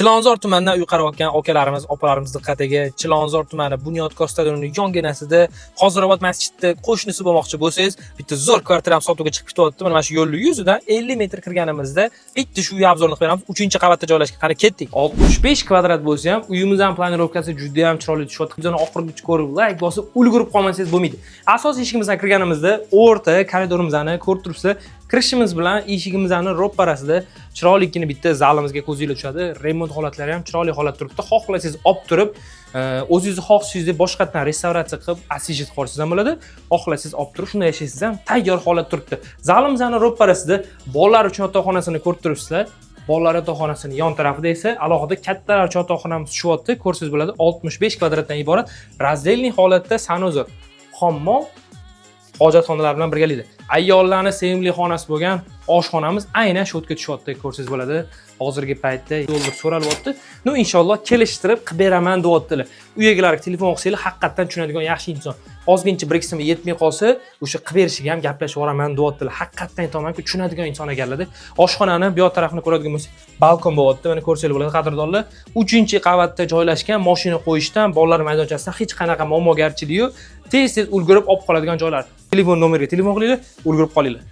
Chilonzor tumanidan uy qarayotgan akalarimiz, opalarimiz diqqatiga! Chilonzor tumani Bunyodkor stadionining yonginasida, Hozirobod masjidi qo'shnisi bo'lmoqchi bo'lsangiz, bitta zo'r kvartira ham sotuvga chiqib ketyapti. Mana shu yo'lni yuzidan 50 metr kirganimizda bitta shu uy обзор ni qilib beramiz. 3-qavatda joylashgan. Qani, ketdik. 65 kvadrat bo'lsa ham, uyimiz ham планировка si juda ham chiroyli tushyapti. Videoni oxirigacha ko'rib, layk bosib, ulgurib qolmasangiz bo'lmaydi. Asosiy eshigimizdan kirganimizda o'rta koridorimizni ko'rib turibsizlar. Kirishimiz bilan eshigimizni ro'parasida chiroylikkina bitta zalimizga ko'zinglar tushadi. Remont holatlari ham chiroyli holat turibdi. Xohlasangiz olib turib, o'zingizni xohishingizdek boshqatdan restavratsiya qilib, освежить qilib olsangiz ham bo'ladi. Xohlasangiz olib turib, shunday yashaysiz ham, tayyor holat turibdi. Zalimizni ro'parasida bolalar uchun yotoqxonasini ko'rib turibsizlar. Bolalar yotoqxonasini yon tarafida esa alohida kattalar uchun yotoqxonamiz tushyapti. Ko'rsangiz bo'ladi, 65 kvadratdan iborat раздельный holatda санузел, hammom, hojatxonalar bilan birgalikda. Ayollarni sevimli xonasi bo'lgan oshxonamiz aynan shu yerga tushyapti, ko'rsangiz bo'ladi. Hozirgi paytda dollar so'ralyapti. Ну, inshaalloh kelishtirib qilib beraman deyaptilar. Uy egalariga telefon qilsanglar, haqiqatdan tushunadigan yaxshi inson. Ozgincha bir ikki so'm yetmay qolsa, o'sha qilib berishiga ham gaplashib yuboraman deyaptilar. Haqiqatdan aytamanki, tushunadigan inson ekanlarda. Oshxonani bu yoq tarafini ko'radigan bo'lsak, balkon bo'lyapti. Mana, ko'rsanglar bo'ladi, qadrdonlar. 3-qavatda joylashgan, mashina qo'yishdan, bolalar maydonchasidan hech qanaqa muammogarchilik yo'q. Tez-tez ulgurib olib qoladigan joylar. Telefon nomeriga telefon qilinglar, ulgurib qolinglar.